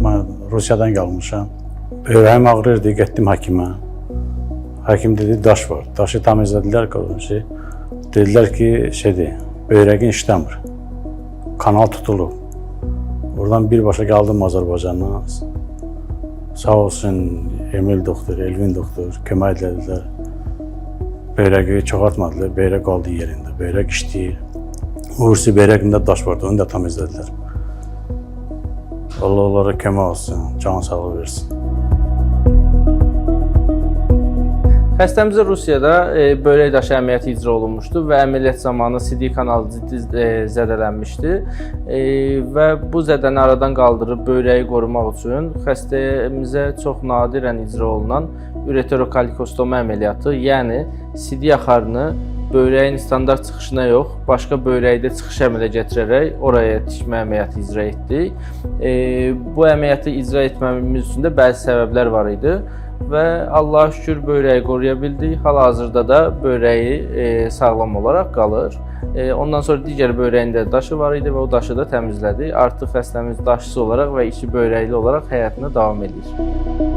Mən Rusiyadan gəlmişəm. Böyrəyim ağrıyırdı, getdim həkimə. Həkim dedi daş var. Daşı təmizlədilər, şey. Dedilər ki, şeydir, böyrəyin işləmir. Kanal tutulub. Oradan birbaşa gəldim Azərbaycana. Sağ olsun Emil doktor, Elvin doktor kömək elədilər. Böyrəyi çoxaltmadılar, böyrək qaldı yerində. Böyrək işləyir. Uğursu böyrəyimdə daş vardı, onu da təmizlədilər. Allah onlara kömək olsun, can sağlığı versin. Xəstəmizə Rusiyada böyrək daşı əməliyyatı icra olunmuşdu və əməliyyat zamanı sidik kanalı ciddi zədələnmişdi. Və bu zədəni aradan qaldırıb böyrəyi qorumaq üçün xəstəmizə çox nadirən icra olunan üreterokalikostoma əməliyyatı, yəni sidik axarını böyrəyin standart çıxışına yox, başqa böyrəkdə çıxış əmələ gətirərək oraya tikmə əməliyyatı icra etdik. Bu əməliyyatı icra etməmimiz üçün də bəzi səbəblər var idi və Allaha şükür böyrəyi qoruya bildik. Hal-hazırda da böyrəyi sağlam olaraq qalır. Ondan sonra digər böyrəyində daşı var idi və o daşı da təmizlədik. Artıq xəstəmiz daşsız olaraq və içi böyrəkli olaraq həyatına davam edir.